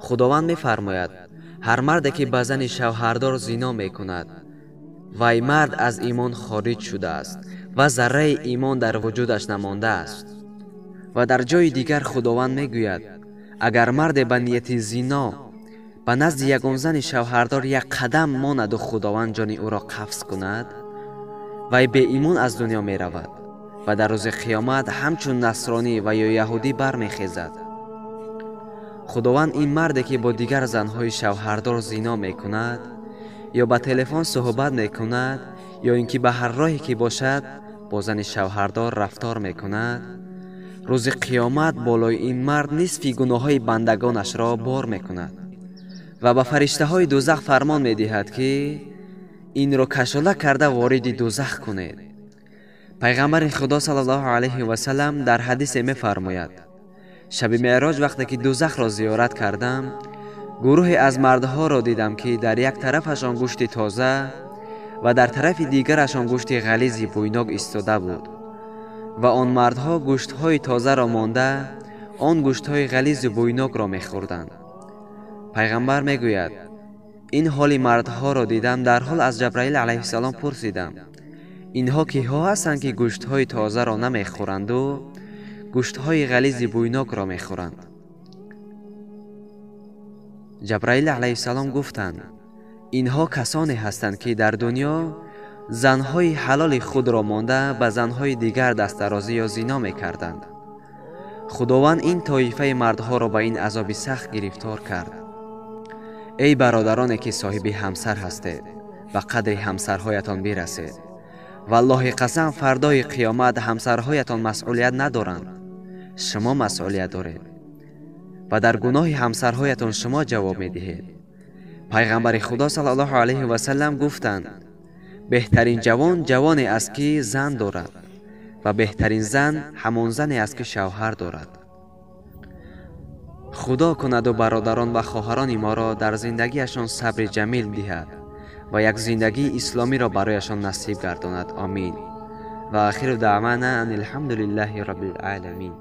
Худованд мефармояд: ҳар марде ки ба зани шавҳардор зино мекунад, вай мард аз имон хориҷ шудааст ва зарраи имон дар вуҷудаш намондааст. Ва дар ҷои дигар Худованд мегӯяд: агар марде ба нияти зино ба назди ягон зани шавҳардор як қадам монаду Худованд ҷони ӯро қафз кунад, вай беимон аз дунё меравад ва дар рӯзи қиёмат ҳамчун насронӣ ва ё яҳудӣ бармехезад. Худованд ин марде ки бо дигар занҳои шавҳардор зино мекунад ё ба телефон суҳбат мекунад ё ин ки ба ҳар роҳе ки бошад бо зани шавҳардор рафтор мекунад, рӯзи қиёмат болои ин мард нисфи гуноҳҳои бандагонашро бор мекунад ва ба фариштаҳои дӯзах фармон медиҳад, ки инро кашола карда вориди дӯзах кунед. Пайғамбари Худо саллаллоҳу алайҳи васаллам дар ҳадисе мефармояд: шаби меъроҷ вақте ки дӯзахро зиёрат кардам, гурӯҳе аз мардҳоро дидам, ки дар як тарафашон гӯшти тоза ва дар тарафи дигарашон гӯшти ғализи бӯйнок истода буд ва он мардҳо гӯштҳои тозаро монда он гӯштҳои ғализу бӯйнокро мехӯрданд. Пайғамбар мегӯяд: ин ҳоли мардҳоро дидам, дарҳол аз Ҷабраил алайҳиссалом пурсидам: инҳо киҳо ҳастанд, ки гӯштҳои тозаро намехӯранду гӯштҳои ғализи бӯйнокро мехӯранд? Ҷабраил алайҳиссалом гуфтанд: инҳо касоне ҳастанд, ки дар дунё занҳои ҳалоли худро монда ба занҳои дигар дастдарозӣ ё зино мекарданд. Худованд ин тоифаи мардҳоро ба ин азоби сахт гирифтор кард. Эй бародароне ки соҳиби ҳамсар ҳастед, ба қадри ҳамсарҳоятон бирасед. Валлоҳи қасам, фардои қиёмат ҳамсарҳоятон масъулият надоранд, шумо масъулият доред ва дар гуноҳи ҳамсарҳоятон шумо ҷавоб медиҳед. Пайғамбари Худо саллаллоҳу алайҳи васаллам гуфтанд: беҳтарин ҷавон ҷавоне аст, ки зан дорад ва беҳтарин зан ҳамон зане аст, ки шавҳар дорад. Худо кунаду бародарон ва хоҳарони моро дар зиндагиашон сабри ҷамил диҳад ва як зиндагии исломиро барояшон насиб гардонад. Омин. Ва охиру даъвана ан алҳамду лиллаҳи роббил оламин.